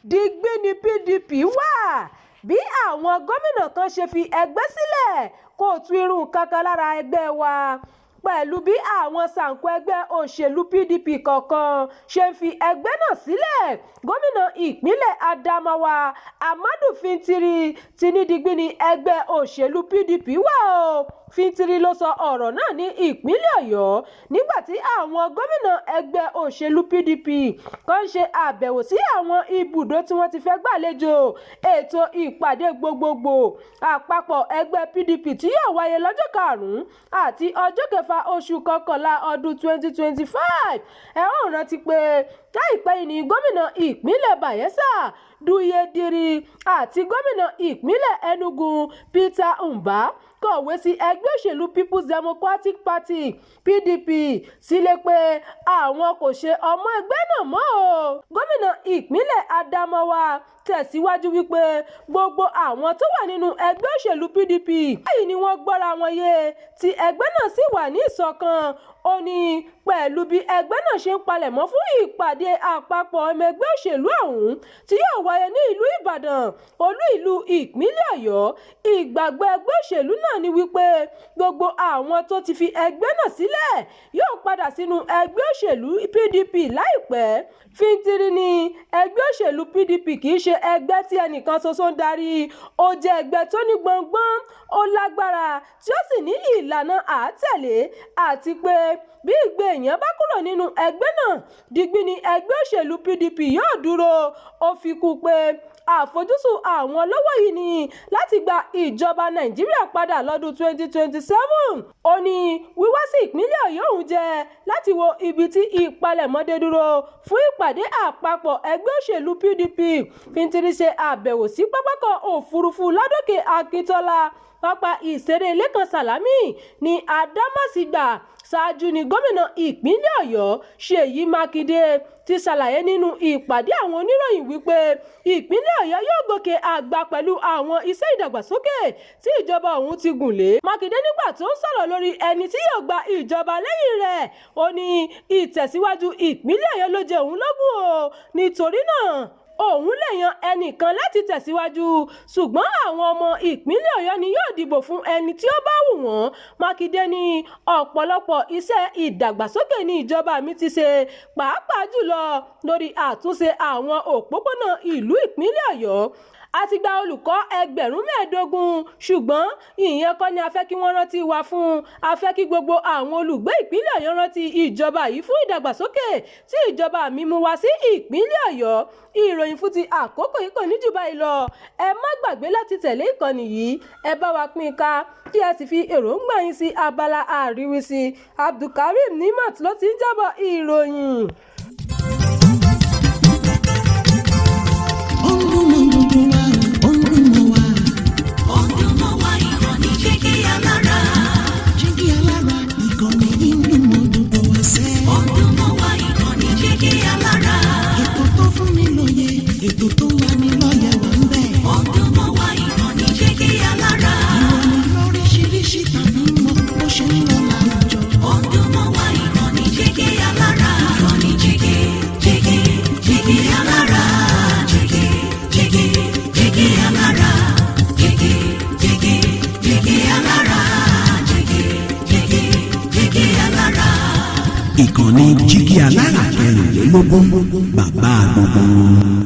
Digbí ní PDP wà. Bí àwọn gómìnà kan ṣe fi ẹgbẹ́ sílẹ̀ kò tu irun kankan lára ẹgbẹ́ wa. Pẹ̀lú bí àwọn ṣàǹkó ẹgbẹ́ òṣèlú PDP kọ̀ọ̀kan ṣe ń fi ẹgbẹ́ náà sílẹ̀, gómìnà ìpínlẹ̀ Adamawa, Ahmadu Fintiri, ti ní digbí ní ẹgbẹ́ òṣèlú PDP wà o. Fintiri ló sọ ọ̀rọ̀ náà ní ìpínlẹ̀ Ọ̀yọ́ nígbà tí àwọn gómìnà ẹgbẹ́ òṣèlú PDP kan ń ṣe àbẹ̀wò sí àwọn ibùdó tí wọ́n ti fẹ́ gbàlejò ètò ìpàdé gbogboògbò àpapọ̀ ẹgbẹ́ PDP tí yóò wáyé lọ́jọ́ 5 àti ọjọ́ 6 oṣù kọkànlá ọdún 2025. Ẹ ó rántí pé láìpẹ́ yìí ní gómìnà ìpínlẹ̀ Bayelsa, Douye Diri, àti gómìnà ìpínlẹ̀ Enugu, Peter Mbah, kọ̀wé sí ẹgbẹ́ òṣèlú Peoples Democratic Party, PDP, sílẹ̀ pé àwọn kò ṣe ọmọ ẹgbẹ́ náà mọ́ o. Gómìnà ìpínlẹ̀ Adamawa tẹ̀síwájú wípé gbogbo àwọn tó wà nínú ẹgbẹ́ òṣèlú PDP báyìí ni wọ́n gbọ́ra wọn yé, tí ẹgbẹ́ náà sì wà ní ìṣọ̀kan. Ó ní pẹ̀lú bí ẹgbẹ́ náà ṣe ń palẹ̀mọ́ fún ìpàdé àpapọ̀ ọmọ ẹgbẹ́ òṣèlú ọ̀hún tí yóò wáyé ní ìlú Ìbàdàn, olú ìlú ìpínlẹ̀ Ọ̀yọ́, ìgbàgbọ́ ẹgbẹ́ òṣèlú náà ni wípé gbogbo àwọn tó ti fi ẹgbẹ́ náà sílẹ̀ yóò padà sínú ẹgbẹ́ òṣèlú PDP láìpẹ́. Fintiri ní ẹgbẹ́ òṣèlú PDP kì í ṣe ẹgbẹ́ tí ẹnìkan ṣoṣo ń darí. Ó jẹ́ ẹgbẹ́ tó ní gbọ̀ngbọ́n, ó lágbára, tí ó sì ní ìlànà àátẹ̀lé, àti pé bí igba èèyàn bá kúrò nínú ẹgbẹ́ náà, digbí ní ẹgbẹ́ òṣèlú PDP yóò dúró. Ó fi kún un pé àfojúsùn àwọn lọ́wọ́ yìí ni láti gba ìjọba Nàìjíríà padà lọ́dún 2027. Ó ní wíwá sí ìpínlẹ̀ Ọ̀yọ́ òun jẹ́ láti wo ibi tí ìpalẹ̀mọ́ dé dúró fún ìpàdé àpapọ̀ ẹgbẹ́ òṣèlú PDP. Fintiri ṣe àbẹ̀wò sí pápákọ̀ òfurufú Ládòkè Akíntọ́lá, Pápá Ìṣeré Lẹ́kàn Sálámì ní Adámásingbà. Ṣáájú ní gómìnà ìpínlẹ̀ Ọ̀yọ́, Ṣèyí Mákindé, ti ṣàlàyé nínú ìpàdé àwọn oníròyìn wípé ìpínlẹ̀ Ọ̀yọ́ yóò gòkè àgbà pẹ̀lú àwọn iṣẹ́ ìdàgbàsókè tí ìjọba òun ti gùn lé. Mákindé, nígbà tó ń sọ̀rọ̀ lórí ẹni tí yóò gba ìjọba lẹ́yìn rẹ̀, ó ní ìtẹ̀síwájú ìpínlẹ̀ Ọ̀yọ́ ló jẹ òun lógún o. Nítorí náà, òun lè yan ẹnìkan láti tẹ̀síwájú, ṣùgbọ́n àwọn ọmọ ìpínlẹ̀ Ọ̀yọ́ ni yóò dìbò fún ẹni tí ó bá wù wọ́n. Mákindé ní ọ̀pọ̀lọpọ̀ iṣẹ́ ìdàgbàsókè ní ìjọba mi ti ṣe, pàápàá jùlọ lórí àtúnṣe àwọn òpópónà ìlú ìpínlẹ̀ Ọ̀yọ́. A ti gba olùkọ́ 15,000, ṣùgbọ́n ìyẹn kọ́ ni a fẹ́ kí wọ́n rántí wa fún. A fẹ́ kí gbogbo àwọn olùgbé ìpínlẹ̀ Ọ̀yọ́ rántí ìjọba yìí fún ìdàgbàsókè tí ìjọba mi mú wá sí ìpínlẹ̀ Ọ̀yọ́. Ìròyìn fún ti àkókò yìí kò ní jù báyìí lọ. Ẹ má gbàgbé láti tẹ̀lé ìkànnì yìí, ẹ bá wa pín in ká, kí ẹ sì fi èròǹgbà yín sí abala àríwísí. Abdulkareem Nimat ló ti ń jábọ̀ ìròyìn. Ó ń dún mọ́ gbogbo wa, ó ń dún mọ́ wa. Ó ń dún mọ́ wa, ìkànnì Jígí Alára. Jígí Alára, ìkànnì yìí ń dún mọ́ gbogbo wa sẹ́. Ó ń dún mọ́ wa, ìkànnì Jígí Alára. Ètò tó fún ni lóye, ètò tó ń lani lọ́yẹ̀ wà ń bẹ̀. Ó ń dún mọ́ wa, ìkànnì Jígí Alára. Ìròyìn lóríṣiríṣi tàbí mọ bó ṣe ń lọ láwùjọ. Ó ń dún mọ́ wa, ìkànnì Jígí Alára. Ìkànnì Jígí, Jígí, Jígí Alára. Jígí, Jígí, Jígí Alára. Jígí, Jígí, Jígí Alára. Jígí, Jígí, Jígí Alára. Ìkànnì Jígí Alára 24, bàbá gbogbo wọn.